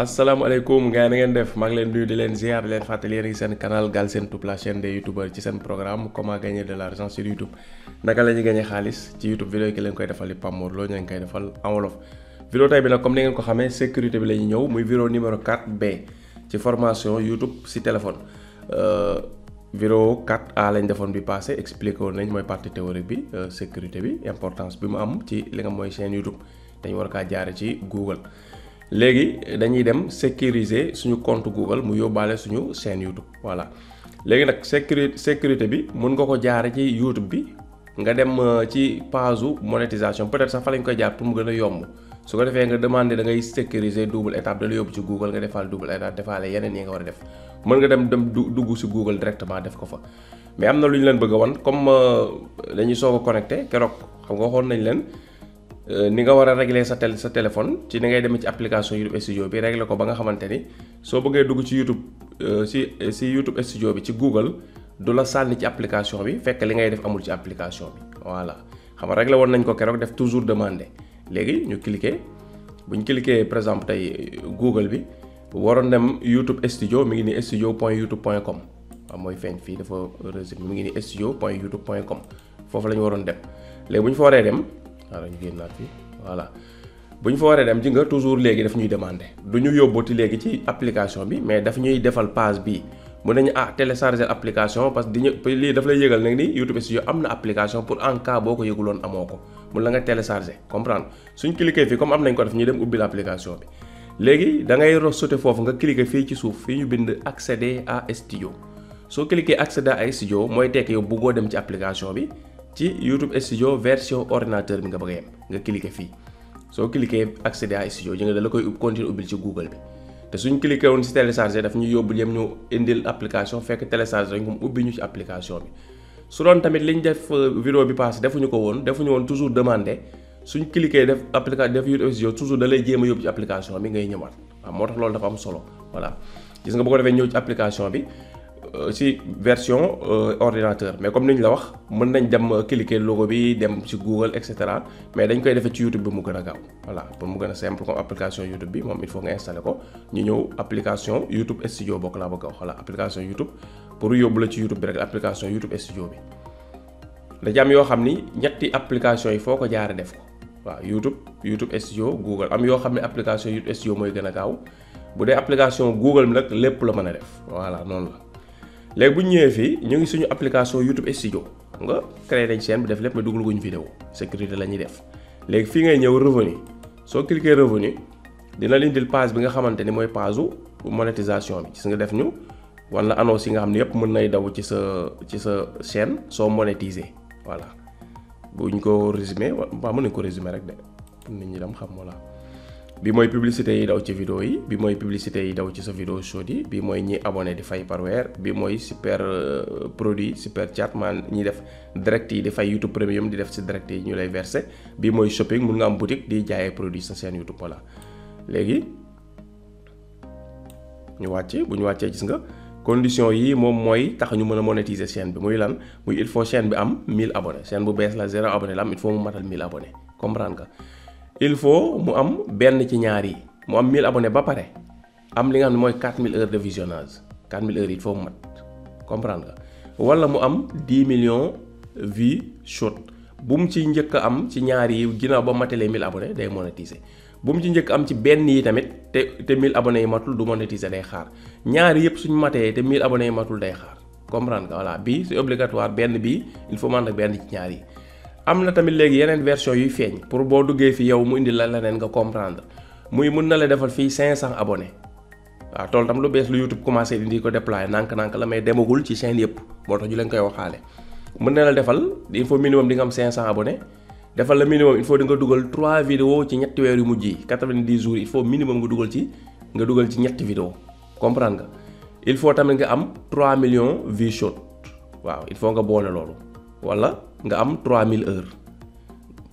asalaamaaleykum gars yi na ngeen def maa ngi leen nuyu di leen ziar di leen fàttali yéen a ngi seen canal Galsen Tube la chaîne des youtubeurs ci seen programme comment gagner de l'argent sur YouTube naka la ñuy gagner xaalis ci YouTube vidéo yi ki leen koy defal li Pape Mor Lo ñu leen koy defal en wolof. vidéo tey bi nag comme ni ngeen ko xamee sécurité bi la ñuy ñëw muy vidéo numéro 4B ci formation YouTube si téléphone. vidéo 4A lañ defoon bi passé expliqué woon nañ mooy partie théorique bi sécurité bi importance bi mu am ci li nga mooy chaîne YouTube dañu war kaa jaare ci Google. léegi dañuy dem sécuriser suñu compte Google mu yóbbaale suñu chaîne YouTube voilà léegi nag sécurité bi mun nga ko jaare ci YouTube bi nga dem ci page monétisation peut-être sax fa lañ koy jaar pour mu gën a yomb su ko defee nga demander da ngay sécuriser double étape da la yóbbu ci Google nga defaal double étape defaale yeneen yi nga war a def mën nga dem dugg si Google directement def ko fa mais am na lu ñu leen bëgg a wan comme dañuy soog a connecté keroog xam nga waxoon nañ leen ni nga war a régler sa téléphone ci ni ngay demee ci application YouTube Studio bi régler ko ba nga xamante ni soo bëggee dugg ci YouTube si YouTube Studio bi ci Google du la sànni ci application bi fekk li ngay def amul ci application bi voilà xam nga régler woon nañ ko keroog def toujours demander léegi ñu cliquer bu ñu cliquer par exemple tey Google bi waroon dem YouTube Studio mi ngi ni studio.youtube.com waaw mooy feeñ fii dafa résumé mi ngi ni studio.youtube.com foofu la ñu waroon dem léegi bu ñu fa waree dem. waaw ñu génnaat fii voilà bu ñu fa waree dem ji nga toujours léegi daf ñuy demander du ñu yóbbooti léegi ci application bi mais daf ñuy defal page bii mun nañu télécharger application parce que lii daf lay yëgal nag ni YouTube Studio am na application pour en cas boo ko yëguloon amoo ko mun la nga télécharger comprendre suñ cliquer fii comme am nañ ko def ñuy dem ubbil application bi léegi da ngay sauter foofu nga cliquer fii ci suuf fii ñu bind accéder à Studio soo cliquer accéder à Studio mooy tekk yow bëggoo dem ci application bi ci YouTube Studio version ordinateur bi nga bëgg a yem nga cliquer fii soo cliquer accéder à Studio ji nga da la koy continuer ubbil ci Google bi te suñ cliquer woon ci télécharger daf ñu yóbbu yem ñu indil application fekk télécharger dañ ko ubbi ñu ci application bi su doon tamit liñ def vidéo bi passé defuñu woon toujours demander suñ cliquer def YouTube Studio toujours da lay jéem a yóbbu ci application bi ngay ñëwaat waaw moo tax loolu dafa am solo voilà gis nga bu ko defee ñëw ci application bi ci version ordinateur mais comme ni ñu la wax mën nañ dem cliquer logo bi dem ci Google et cetera mais dañ koy defee ci YouTube bi mu gën a gaaw voilà pour mu gën a simple comme application YouTube bi moom il faut nga installer ko ñu ñëw application YouTube Studio bokk laa bëgg a wax voilà application YouTube pour yóbbu la ci YouTube bi rek application YouTube Studio bi dañu am yoo xam ni ñetti application yi foo ko jaare def ko waaw YouTube Studio Google am yoo xam ne application YouTube Studio mooy gën a gaaw bu dee application Google bi nag lépp la mën a def voilà noonu la. léegi bu ñu ñëwee fii ñu ngi suñu application YouTube Studio xam nga créé nañ chaîne bi def lépp mais dugal guñ vidéo sécurité la ñuy def léegi fii ngay ñëw revenu soo cliquer revenu dina la indil page bi nga xamante ni mooy page monétisation bi gis nga def ñu wala annonce yi nga xam ne yëpp mën nay daw ci sa chaîne soo monétiser voilà buñ ko résumé waaw mën nañ ko résumé rek de nit ñi dem xam voilà. bi mooy publicité yi daw ci vidéo yi bi mooy publicité yi daw ci sa vidéo short yi bi mooy ñi abonné di fay par weer bi mooy super produit super chat man ñi def direct yi di fay YouTube Premium di def ci direct yi ñu lay verser bi mooy shopping mun nga am boutique di jaayee produit sa chaîne YouTube voilà léegi ñu wàcce bu ñu wàccee gis nga condition yi moom mooy tax ñu mën a monétiser chaîne bi muy lan muy il faut chaîne bi am 1000 abonnés chaîne bu bees la 0 abonné la am il faut mu matal 1000 abonnés comprendre nga il faut mu am benn ci ñaar yi mu am 1000 abonnés ba pare am li nga xam ne mooy 4000 heures de visionnage 4000 heures yi il faut mu mat comprendre nga wala mu am 10 millions vues short bu mu ci njëkk a am ci ñaar yi ginnaaw ba matalee 1000 abonnés day monétiser bu mu ci njëkk am ci benn yi tamit te 1000 abonnés yi matul du monétiser day xaar ñaar yëpp suñu matee te 1000 abonnés yi matul day xaar comprendre nga voilà bii c'est obligatoire benn bii il faut mu ànd ak benn ci ñaar yi. am na tamit léegi yeneen version yuy feeñ pour boo duggee fi yow mu indi la leneen nga comprendre muy mun na la defal fii 500 abonnés waaw tool tam lu bees lu YouTube commencé indi ko déployer nànk-nànk la mais demagul ci chaîne yëpp moo tax ñu leen koy waxaale mën na la defal il faut minimum di nga am 500 abonnés defal la minimum il faut di nga dugal 3 vidéos ci ñetti weer yu mujj yi 90 jours il faut minimum nga dugal ci ñetti vidéo comprendre nga il faut tamit nga am 3 millions vues short waaw il faut nga boole loolu wala nga am 3000 heures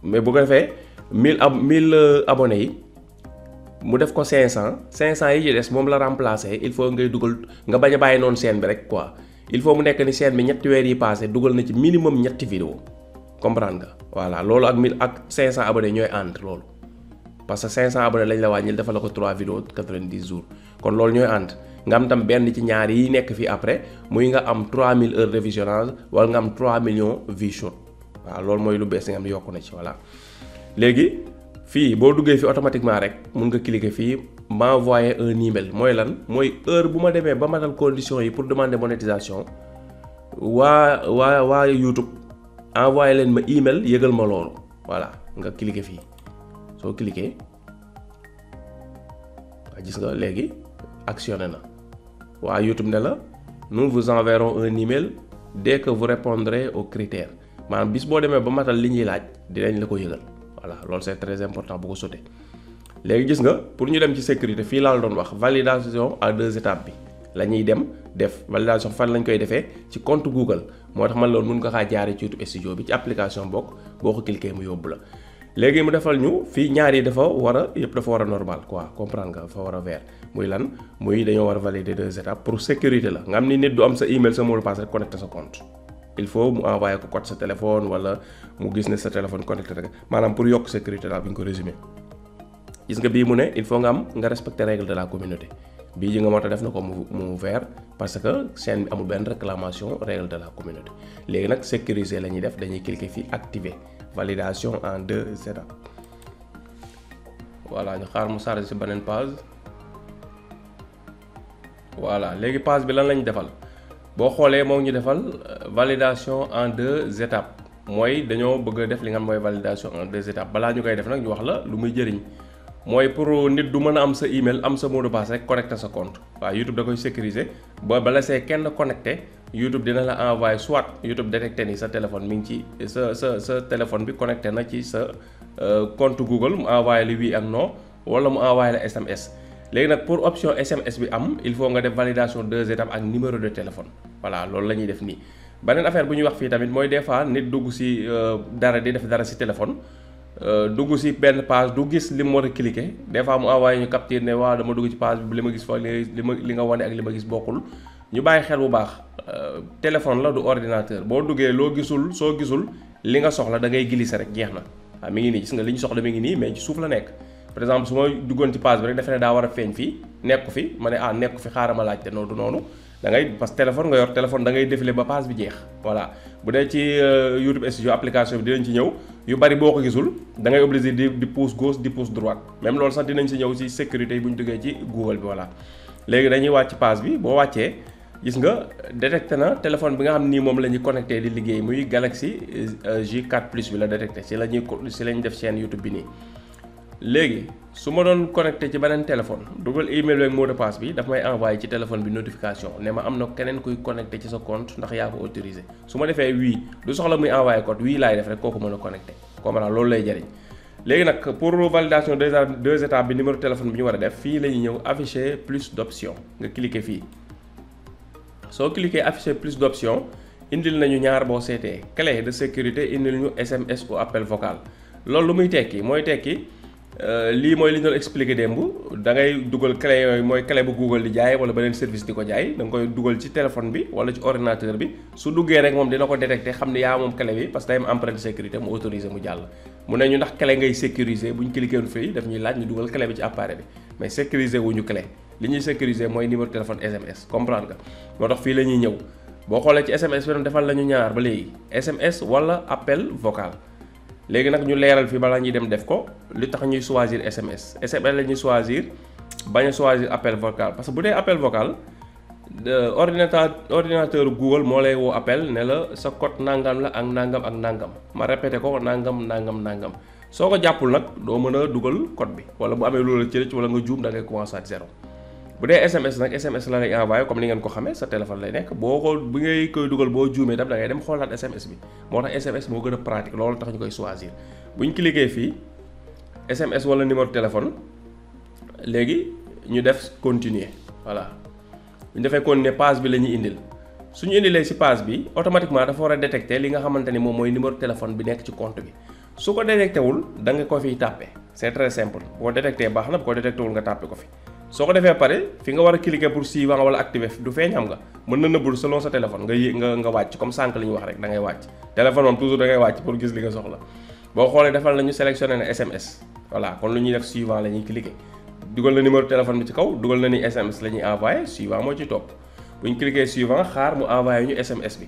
mais bu ko defee 1000 abonnés yi mu def ko 500 yi ci des moom la remplacer il faut ngay dugal nga bañ a bàyyi noonu chaîne bi rek quoi il faut mu nekk ni chaîne bi ñetti weer yi passé dugal na ci minimum ñetti vidéo comprendre nga voilà loolu ak 500 abonnés ñooy ànd loolu parce que 500 abonnés lañ la wàññil dafa la ko 3 vidéos 90 jours kon loolu ñooy ànd nga am tam benn ci ñaar yi nekk fii après muy nga am 3000 heures de visionnage wala nga am 3 millions vues shot waaw loolu mooy lu bees nga xam ne yokku na ci voilà. léegi fii boo duggee fii automatiquement rek mun nga cliquer fii m'envoyer un email mooy lan mooy heure bu ma demee ba matal conditions yi pour demander monétisation waa YouTube envoyé leen ma email yëgal ma loolu voilà nga cliquer fii soo cliquer waa gis nga léegi actionné na waa YouTube ne la nous vous enverrons un email dès que vous répondrez aux critères maanaam bis boo demee ba matal li ñuy laaj dinañ la ko yëgal voilà loolu c'est très important bu ko sauté léegi gis nga pour ñu dem ci sécurité fii laa la doon wax validation à 2 étapes bi la ñuy dem def validation fan lañ koy defee ci compte Google moo tax man loolu mun nga xaa jaaree ci YouTube Studio bi ci application bokk boo ko cliquer mu yóbbu la léegi mu defal ñu fii ñaar yi dafa war a yëpp dafa war a normal quoi comprendre nga dafa war a vert muy lan muy dañoo war a valider 2 étapes pour sécurité la nga am ni nit du am sa email sa mot de passe rek connecté sa compte il faut mu envoyer ko code sa téléphone wala mu gis ne sa téléphone connecté rek maanaam pour yokk sécurité daal bi ñu ko résumé gis nga bii mu ne il faut nga am nga respecter règle de la communauté bii ji nga moo tax def na ko mu vert parce que chaîne bi amul benn réclamation règle de la communauté léegi nag sécuriser la ñuy def dañuy cliquer fii activer validation en 2 étapes voilà ñu xaar mu chargé ci beneen page voilà léegi page bi lan lañ defal boo xoolee moo ngi ñu defal validation en 2 étapes mooy dañoo bëgg a def li nga xam mooy validation en 2 étapes balaa ñu koy def nag ñu wax la lu muy jëriñ mooy pour nit du mën a am sa email am sa mot de passe rek connecté sa compte waaw YouTube da koy sécuriser bala see kenn connecté YouTube dina la envoyer soit YouTube détecté ni sa téléphone mi ngi ci sa téléphone bi connecté na ci sa compte Google mu envoyé la oui ak non wala mu envoyé la SMS léegi nag pour option SMS bi am il faut nga def validation 2 étapes ak numéro de téléphone voilà loolu la ñuy def nii. beneen affaire bu ñuy wax fii tamit mooy des fois nit dugg si dara di def dara si téléphone. dugg si benn page du gis li mu war a cliquer des fois mu envoyé ñu capture ne waaw dama dugg ci page bi li ma gis fa li nga wane ak li ma gis bokkul ñu bàyyi xel bu baax téléphone la du ordinateur boo duggee loo gisul soo gisul li nga soxla da ngay glisser rek jeex na waaw mi ngi nii gis nga li ñu soxla mi ngi nii mais ci suuf la nekk par exemple su ma duggoon ci page bi rek defe ne daa war a feeñ fii nekku fi ma ne nekku fi xaaral ma laajte noonu du noonu da ngay parce que téléphone nga yor téléphone da ngay défiler ba page bi jeex voilà bu dee ci YouTube Studio application bi dinañ ci ñëw yu bari boo ko gisul da ngay obligé di pouce gauche di pouce droite même loolu sax dinañ ci ñëw ci sécurité yi bu ñu duggee ci Google bi voilà. léegi dañuy wàcc page bi boo wàccee gis nga détecté na téléphone bi nga xam nii moom la ñuy connecté di liggéey muy Galaxy J4 Plus bi la détecté ci lañ def chaîne YouTube bi nii. léegi su ma doon connecté ci beneen téléphone dugal email ak mot de passe bi daf may envoyé ci téléphone bi notification ne ma am na keneen kuy connecté ci sa compte ndax yaa ko autorisé su ma defee oui du soxla muy envoyé code oui laay def rek kooku mën a connecté comprendre loolu lay jëriñ. léegi nag pour validation 2 étapes bi numéro téléphone bi ñu war a def fii la ñuy ñëw afficher plus d'options nga cliquer fii soo cliquer afficher plus d'options indil nañu ñaar boo seetee clé de sécurité indil ñu SMS ou appel vocal loolu lu muy tekki mooy tekki. lii mooy li ñu doon expliqué démb da ngay dugal clé yooyu mooy clé bu Google di jaay wala beneen service di ko jaay da nga koy dugal ci téléphone bi wala ci ordinateur bi su duggee rek moom dina ko détecté xam ne yaa moom clé bi parce que day am empreinte sécurité mu autorisé mu jàll. mu ne ñu ndax clé ngay sécuriser bu ñu cliqué woon fii daf ñuy laaj ñu dugal clé bi ci appareil bi mais sécuriser wuñu clé li ñuy sécuriser mooy numéro téléphone SMS comprendre nga moo tax fii la ñuy ñëw boo xoolee ci SMS bi defal nañu ñaar ba léegi SMS wala appel vocal. léegi nag ñu leeral fi balaa ñuy dem def ko li tax ñuy choisir SMS la ñuy choisir bañ a choisir appel vocal parce que bu dee appel vocal ordinateur Google moo lay woo appel ne la sa code nangam la ak nangam ak nangam ma répété ko nangam soo ko jàppul nag doo mën a dugal code bi wala bu amee loolu ci wala nga juum da ngay commencer at zéro bu dee SMS nag SMS la lay envoyé comme ni ngeen ko xamee sa téléphone lay nekk boo ko bi ngay koy dugal boo juumee tam da ngay dem xoolaat SMS bi moo tax SMS moo gën a pratique loolu tax ñu koy choisir bu ñu cliquer fii SMS wala numéro téléphone léegi ñu def continuer voilà bu ñu defee continuer page bi la ñuy indil su ñu indilee ci page bi automatiquement dafa war a détecter li nga xamante ni moom mooy numéro téléphone bi nekk ci compte bi su ko détecté wul da nga ko fiy tàppe c'est très simple boo détecté baax na bu ko détecté wul nga tàppe ko fi. soo ko defee pare fi nga war a cliquer pour suivant wala activer du feeñ xam nga mën na nëbbul selon sa téléphone nga wàcc comme sànq li ñu wax rek da ngay wàcc téléphone moom toujours da ngay wàcc pour gis li nga soxla boo xoolee defal nañu sélectionné na SMS voilà kon lu ñuy def suivant la ñuy cliquer dugal na numéro téléphone bi ci kaw dugal na ni SMS la ñuy envoyé suivant moo ci topp bu ñu cliquer suivant xaar mu envoyé ñu SMS bi.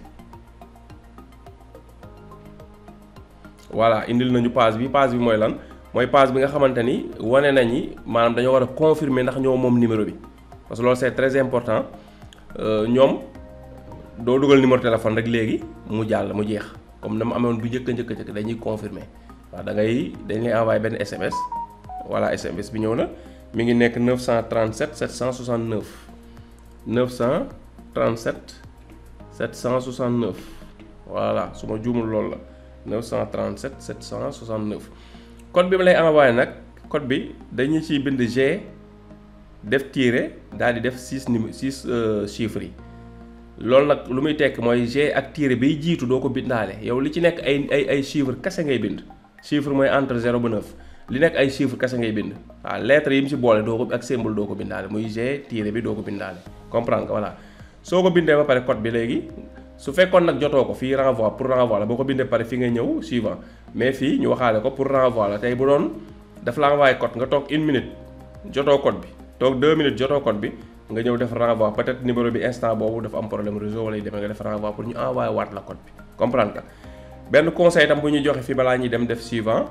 voilà indil nañu page bi mooy lan mooy page bi nga xamante ni wane nañi maanaam dañoo war a confirmer ndax ñoo moom numéro bi parce que loolu c'est très important ñoom doo dugal numéro téléphone rek léegi mu jàll mu jeex comme dama amoon bu njëkk dañuy confirmer waaw dañ lay envoyer benn SMS voilà SMS bi ñëw na mi ngi nekk 937 769 937 769 voilà su ma juumul loolu la 937 769 code bi ma lay envoyé nag code bi dañu ciy bind G def tiret daal di def 6 chiffres yi loolu nag lu muy tekk mooy G ak tiret biy jiitu doo ko bindaale yow li ci nekk ay chiffres kese ngay bind chiffre mooy entre 0 ba 9 li nekk ay chiffres kese ngay bind waaw lettres yi mu ci boole doo ko ak symbole doo ko bindaale muy G tiret bi doo ko bindaale comprendre nga voilà soo ko bindee ba pare code bi léegi su fekkoon nag jotoo ko fii renvoi pour renvoi la boo ko bindee pare fi nga ñëw suivant mais fii ñu waxaale ko pour renvoi la tey bu doon daf la envoyé code nga toog 1 minute jotoo code bi toog 2 minutes jotoo code bi nga ñëw def renvoi peut-être numéro bi instant boobu dafa am problème réseau wala yu demee nga def renvoi pour ñu envoyé waat la code bi comprendre nga benn conseil tam bu ñuy joxe fii balaa ñuy dem def suivant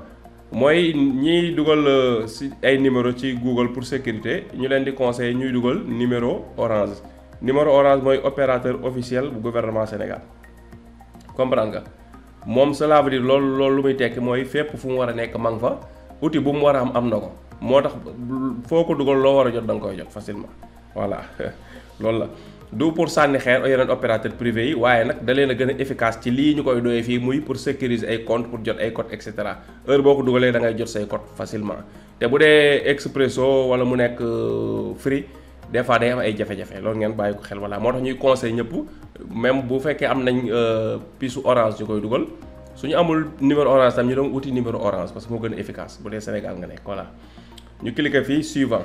mooy ñiy dugal si ay numéro ci Google pour sécurité ñu leen di conseiller ñuy dugal numéro Orange mooy opérateur officiel bu gouvernement Sénégal comprendre nga moom cela veut dire loolu lu muy tekki mooy fépp fu mu war a nekk ma nga fa outil bu mu war a am na ko moo tax foo ko dugal loo war a jot da nga koy jot facilement voilà loolu la du pour sànni xeer yeneen opérateur privé yi waaye nag da leen a gën a efficace ci lii ñu koy doyee fii muy pour sécuriser ay compte pour jot ay code et cetera heure boo ko dugalee da ngay jot say code facilement te bu dee Expresso wala mu nekk Free des fois day am ay jafe-jafe loolu ngeen bàyyi ko xel voilà moo tax ñuy conseil ñëpp même bu fekkee am nañ pisu Orange ñu koy dugal suñu amul numéro Orange tam ñu doon uti numéro Orange parce que moo gën a efficace bu dee Sénégal nga nekk voilà ñu cliquer fii suivant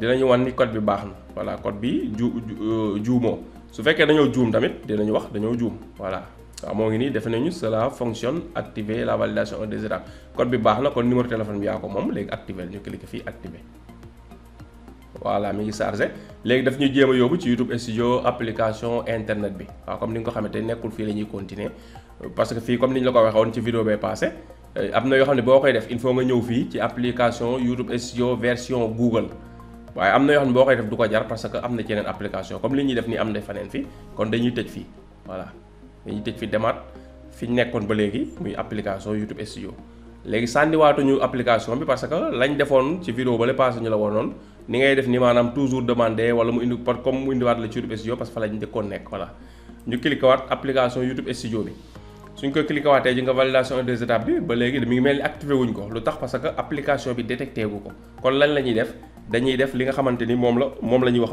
dinañu wan ni code bi baax na voilà code bi juumoo su fekkee dañoo juum tamit dinañu wax dañoo juum voilà waaw moo ngi nii defe nañu cela fonctionne activer la validation en 2 étapes code bi baax na kon numéro téléphone bi yaa ko moom léegi activer ñu cliquer fii activer voilà mi ngi chargé léegi daf ñu jéem a yóbbu ci YouTube Studio application internet bi waaw comme ni nga ko xamante nekkul fii la ñuy continuer parce que fii comme ni ñu la ko waxee woon ci vidéo bee passé am na yoo xam ne boo koy def il faut nga ñëw fii ci application YouTube Studio version Google waaye am na yoo xam ne boo koy def du ko jar parce que am na ci yeneen application comme li ñuy def nii am na faneen fii kon dañuy tëj fii voilà dañuy tëj fi demaat fi ñu nekkoon ba léegi muy application YouTube Studio léegi sànniwaatuñu application bi parce que lañ defoon ci vidéo ba le passé ñu la wonoon ni ngay def ni maanaam toujours demander wala mu indi comme mu indiwaat la ci YouTube Studio parce que fa lañ njëkkoon nekk voilà ñu cliqué waat application YouTube Studio bi suñ ko cliqué waatee ji nga validation en 2 étapes bi ba léegi mi ngi mel ni activé wuñ ko lu tax parce que application bi détecté gu ko kon lan la ñuy def dañuy def li nga xamante ni moom la ñuy wax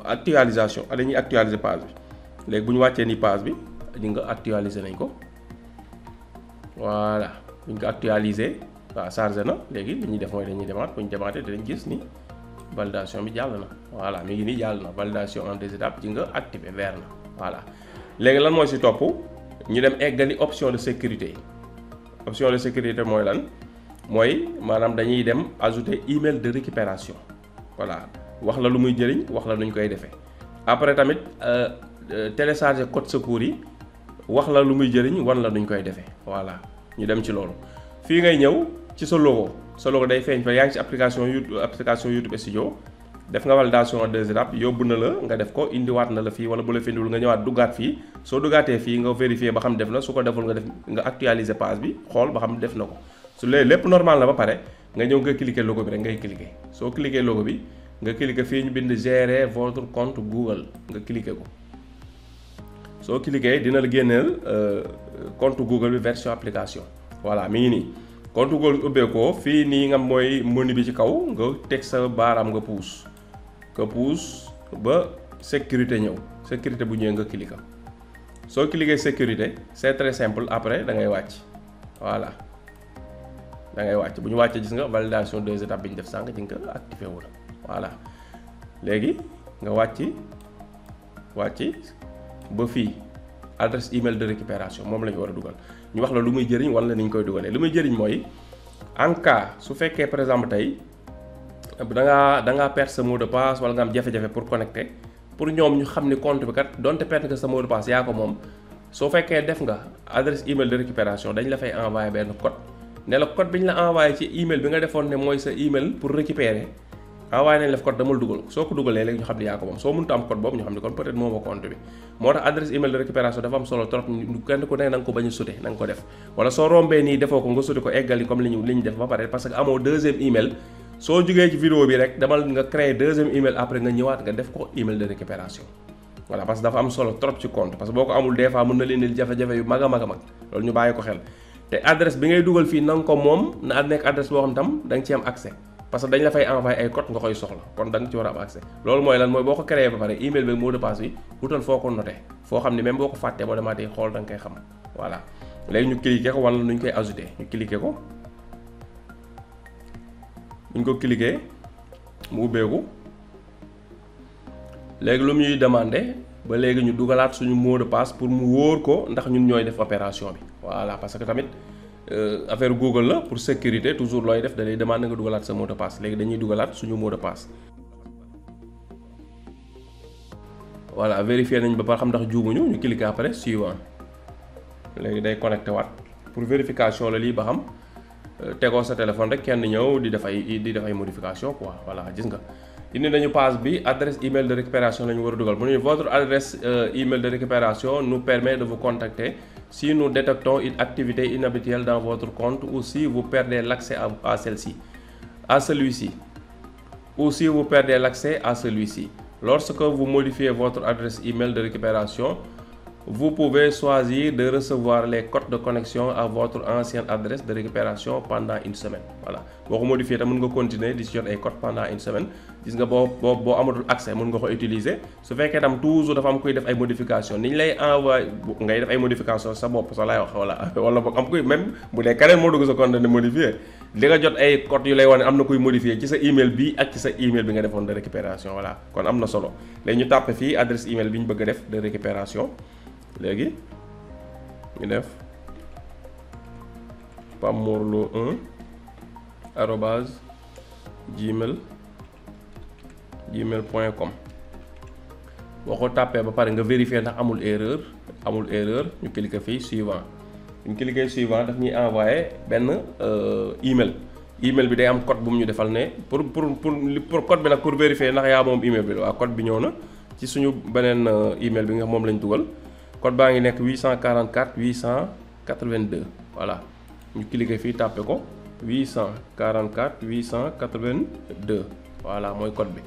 actualisation dañuy actualiser page bi léegi bu ñu wàccee ni page bi di nga actualiser nañ ko voilà bu ñu ko actualiser waaw chargé na léegi li ñuy def mooy dañuy demaat bu ñu demaatee dinañ gis ni validation bi jàll na voilà mi ngi nii jàll na validation en 2 étapes di nga activé vert na voilà léegi lan mooy si topp ñu dem eggali option de sécurité option de sécurité mooy lan mooy maanaam dañuy dem ajouter email de récupération voilà wax la lu muy jëriñ wax la nu ñu koy defee après tamit télécharger code secours yi wax la lu muy jëriñ wan la nu ñu koy defee voilà ñu dem ci loolu fii ngay ñëw ci sa logo day feeñ fa yaa ngi ci application YouTube Studio def nga validation en 2 étapes yóbbu na la nga def ko indiwaat na la fii wala bu la fi indiwul nga ñëwaat duggaat fii soo duggaatee fii nga vérifier ba xam def na su ko deful nga actualiser page bi xool ba xam def na ko su lépp normal na ba pare nga ñëw nga cliquer logo bi rek ngay cliquer soo cliquer logo bi nga cliquer fii ñu bind gérer votre compte Google nga cliquer ko soo cliquer dina la génneel compte Google bi version application voilà mi ngi nii compte Google ubbeekoo fii nii nga mooy menu bi ci kaw nga teg sa baaraam nga pousse ba sécurité ñëw sécurité bu ñëwee nga cliquer soo cliquer sécurité c'est très simple après da ngay wàcc voilà da ngay wàcc bu ñu wàccee gis nga validation 2 étapes bi ñu def sànq di nga activé wu la voilà léegi nga wàcc ba fii adresse email de récupération moom la ñu war a dugal ñu wax la lu muy jëriñ wala ni ñu koy dugalee. lu muy jëriñ mooy en cas su fekkee par exemple tey da ngaa perdre sa mot de passe wala nga am jafe-jafe pour connecter pour ñoom ñu xam ni compte bi kat donte perdre nga sa mot de passe yaa ko moom soo fekkee def nga adresse email de récupération dañ la fay envoyer benn code ne la code bi ñu la envoyé ci email bi nga defoon ne mooy sa email pour récupérer envoyé nañ la code damal dugal soo ko dugalee léegi ñu xam ne yaa ko moom soo mënut a am code boobu ñu xam ne kon peut-être moo ma compte bi moo tax adresse email de récupération dafa am solo trop kenn ku nekk na nga ko bañ a sute na nga ko def wala soo rombee nii defoo ko nga sute ko eggali comme li ñu def ba pare parce que amoo deuxième email soo jugee ci vidéo bi rek damal nga créer deuxième email après nga ñëwaat nga def ko email de récupération voilà parce que dafa am solo trop ci compte parce que boo ko amul des fois mën na leen indil jafe-jafe yu mag a mag a mag loolu ñu bàyyi ko xel te adresse bi ngay dugal fii na nga ko moom na nekk adresse boo xam tam da nga ci am accès parce que dañ la fay envoyé ay code nga koy soxla kon da nga ci war a am accès loolu mooy lan mooy boo ko créé ba pare email bi mot de passe bi wutal foo ko noté foo xam ne même boo ko fàttee boo demaatee xool da nga koy xam voilà léegi ñu cliqué ko wala nu ñu koy ajouté ñu cliqué ko bu ñu ko cliqué mu ubbeeku léegi lu muy demandé ba léegi ñu dugalaat suñu mot de passe pour mu wóor ko ndax ñun ñooy def opération bi voilà parce que tamit affaire Google la pour sécurité toujours looy def da lay demande nga dugalaat sa mot de passe léegi dañuy dugalaat suñu mot de passe voilà vérifier nañ ba pare xam ndax juumuñu ñu cliquer après suivant léegi day connecté waat pour vérification la lii ba xam tegoo sa téléphone rek kenn ñëw di def ay modification quoi voilà gis nga indi nañu page bi adresse email de récupération la ñu war a dugal mu ne votre adresse email de récupération nous permet de vous contacter si nous détectons une activité inhabituelle dans votre compte ou si vous perdez l'accès à celui-ci ou si vous perdez l'accès à celui-ci. Lorsque vous modifiez votre adresse email de récupération, vous pouvez choisir de recevoir les codes de connexion à votre ancienne adresse de récupération pendant une semaine voilà boo ko modifié tam mën nga continuer di ci jot ay code pendant une semaine gis nga boo amatul accès mën nga ko utiliser su fekkee tam toujours dafa am kuy def ay modification ni ñu lay envoyé ngay def ay modification sa bopp sa lay wax wala boog am kuy même bu dee keneen moo dugg sa compte de modifier di nga jot ay code yu lay wane am na kuy modifier ci sa email bi ak ci sa email bi nga defoon de récupération voilà kon am na solo léegi ñu tàppe fii adresse email bi ñu bëgg a def de récupération léegi ñu def pamorlo1 arobase gmail.com boo ko tàppee ba pare nga vérifier ndax amul erreur ñu cliquer fii suivant ñu cliquer suivant daf ñuy envoyé benn email bi day am code bu mu ñu defal ne pour code bi nag pour vérifier ndax yaa moom email bi la waa code bi ñëw na ci suñu beneen email bi nga moom lañ dugal code baa ngi nekk 844 882 voilà ñu cliquer fii tàppe ko 844 882 voilà mooy code bi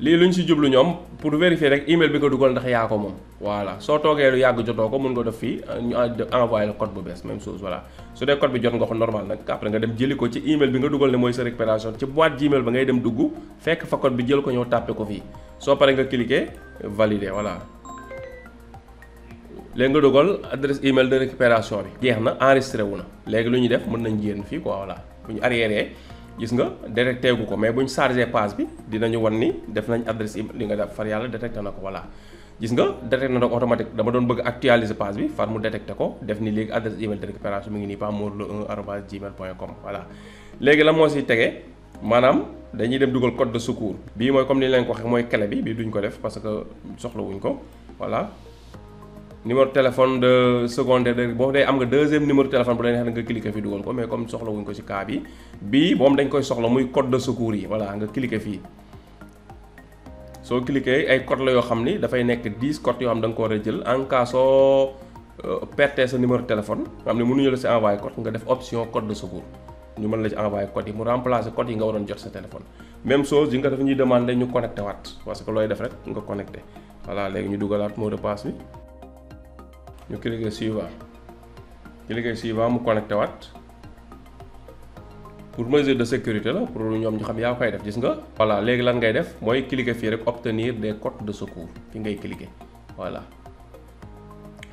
lii lu ñu si jublu ñoom pour vérifier rek email bi nga dugal ndax yaa ko moom voilà soo toogee lu yàgg jotoo ko mën nga def fii ñu envoyé la code bu bees même chose voilà su dee code bi jot nga ko normal nag après nga dem jëli ko ci email bi nga dugal ne mooy sa récupération ci boîte Gmail ba ngay dem dugg fekk fa code bi jël ko ñëw tàppe ko fii soo paree nga cliquer valider voilà léegi nga dugal adresse email de récupération bi jeex na enregistré wu na léegi lu ñuy def mën nañ génn fii quoi voilà bu ñu arrière gis nga détecté gu ko mais bu ñu chargé page bi dinañu wan ni def nañ adresse email li nga def far yàlla détecté na ko voilà gis nga détecté na ko automatique dama doon bëgg actualiser page bi far mu détecté ko def ni léegi adresse email de récupération mi ngi nii pamorlo1@gmail.com voilà léegi la moo si tegee maanaam dañuy dem dugal code de secours bii mooy comme ni leen ko waxee mooy clé bi duñ ko def parce que soxla wuñ ko voilà numéro téléphone de secondaire de boo dee am nga deuxième numéro téléphone bu la neexee nga cliquer fi dugal ko mais comme soxla wuñ ko ci cas bi bii moom dañ koy soxla muy code de secours yi voilà nga cliquer fii soo cliquer ay code la yoo xam ni dafay nekk 10 codes yoo xam da nga ko war a jël en cas soo perte sa numéro téléphone nga xam ne mënuñu la ci envoyer code nga def option code de secours ñu mën la ci envoyer code yi mu remplacer code yi nga waroon jot sa téléphone même chose yi nga def ñuy demander ñu connecté waat parce que looy def rek nga connecté voilà léegi ñu dugalaat mot de passe bi ñu cliquer suivant mu connecté waat pour mesure de sécurité la pour ñoom ñu xam yaa koy def gis nga voilà léegi lan ngay def mooy cliquer fii rek obtenir des codes de secours fi ngay cliquer voilà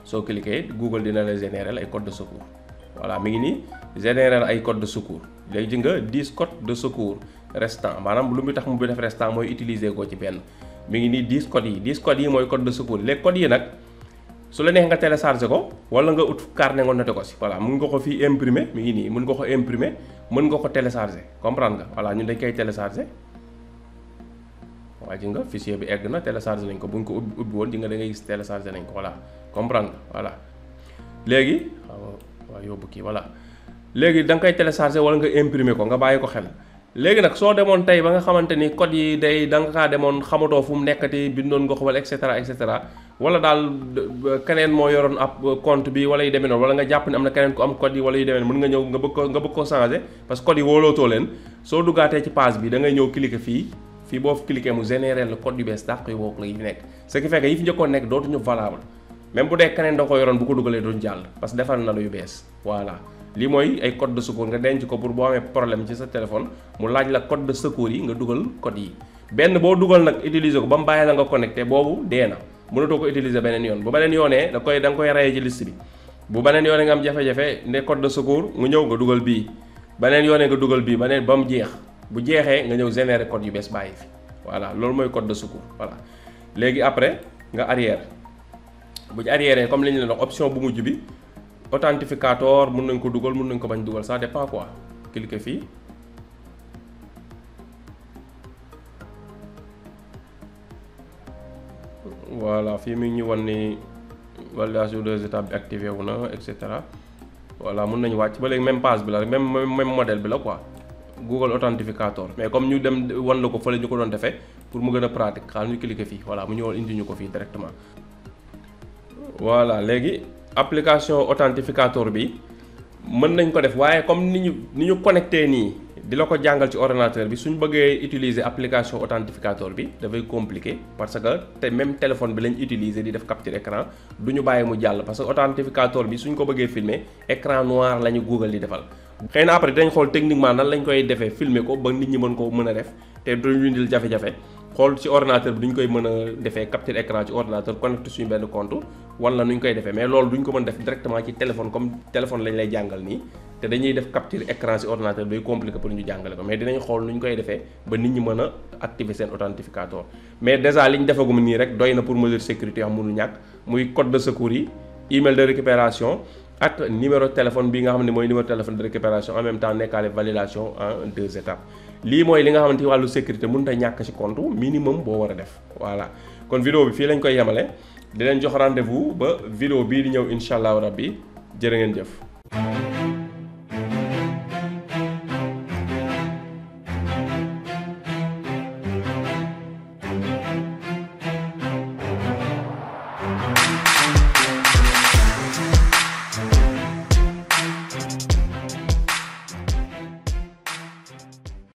soo cliquer Google dina la générer ay codes de secours voilà mi ngi nii générer ay codes de secours léegi ji nga 10 codes de secours restant maanaam lu mu tax mu def restant mooy utiliser ko ci benn mi ngi nii 10 codes yi mooy code de secours les codes yi nag su la neex nga télécharger ko wala nga ut carnet nga noté ko si voilà mën nga ko fii imprimer mi ngi nii mën nga ko imprimer mën nga ko télécharger comprendre nga voilà ñun dañ koy télécharger waaye ji nga fichier bi egg na télécharger nañ ko bu ñu ko ubbi woon di nga da ngay gis télécharger nañ ko voilà comprendre nga voilà léegi waaw yóbbu kii voilà léegi da nga koy télécharger wala nga imprimer ko nga bàyyi ko xel léegi nag soo demoon tey ba nga xamante ni code yi day da nga kaa demoon xamatoo fu mu nekkati bindoon nga ko wala et cetera wala daal keneen moo yoroon ab compte bi wala yu demee noonu wala nga jàpp ne am na keneen ku am code yi wala yu demee noonu mën nga ñëw nga bëgg ko changer parce que code yi wóolootoo leen soo duggaatee ci page bi da ngay ñëw cliquer fii boo fi cliquer mu générer le code yu bees dàq yu bokk la yi fi nekk ce qui fait que yi fi njëkkoon nekk dootuñu valable même bu dee keneen da ko yoroon bu ko dugalee duñ jàll parce que defar na lu yu bees voilà lii mooy ay code de secours nga denc ko pour boo amee problème ci sa téléphone mu laaj la code de secours yi nga dugal code yi benn boo dugal nag utiliser ko ba mu bàyyi la nga connecté boobu dee na mënatoo ko utiliser beneen yoon bu beneen yoonee da nga koy rayee ci liste bi bu beneen yoonee nga am jafe-jafe ne code de secours nga ñëw nga dugal bii beneen yoonee nga dugal bii beneen ba mu jeex bu jeexee nga ñëw générer code yu bees bàyyi fi voilà loolu mooy code de secours voilà léegi après nga arrière bu ñu arrière comme li ñu leen wax option bu mujj bi authentificateur mën nañ ko dugal mën nañ ko bañ dugal ça dépend quoi cliquer fii voilà fii mi ngi ñu wan ni validation 2 étapes bi activé wu na et cetera voilà mën nañu wàcc ba léegi même page bi la même modèle bi la quoi Google authentificateur mais comme ñu dem wan la ko fële ñu ko doon defee pour mu gën a pratique xaaral ñu cliquer fii voilà mu ñëwoon indi ñu ko fii directement voilà léegi application authentificateur bi mën nañ ko def waaye comme ni ñu connecté nii di la ko jàngal ci ordinateur bi suñ bëggee utiliser application authentificateur bi dafay compliqué parce que te même téléphone bi lañ utiliser di def capture écran du ñu bàyyi mu jàll parce que authentificateur bi suñ ko bëggee filmer écran noir la ñu Google di defal. xëy na après dañ xool techniquement nan lañ koy defee filmer ko ba nit ñi mën ko mën a def te duñu indil jafe-jafe xool ci ordinateur bi duñ koy mën a defee capture écran ci ordinateur connecté suñu benn compte wala nuñ koy defee mais loolu duñ ko mën def directement ci téléphone comme téléphone lañ lay jàngal nii te dañuy def capture écran ci ordinateur day compliqué pour ñu jàngale ko mais dinañ xool nuñ koy defee ba nit ñi mën a activer seen authentificateur mais déjà liñ defagum nii rek doy na pour mesure sécurité yoo xam mënu ñàkk muy code de secours yi email de récupération ak numéro téléphone bi nga xam ne mooy numéro téléphone de récupération en même temps nekkaale validation en 2 étapes lii mooy li nga xamante ni wàllu sécurité mënut a ñàkk ci compte minimum boo war a def voilà kon vidéo bi fii lañ koy yemale di leen jox rendez-vous ba vidéo bii di ñëw incha allahu rabbi jërë ngeen jëf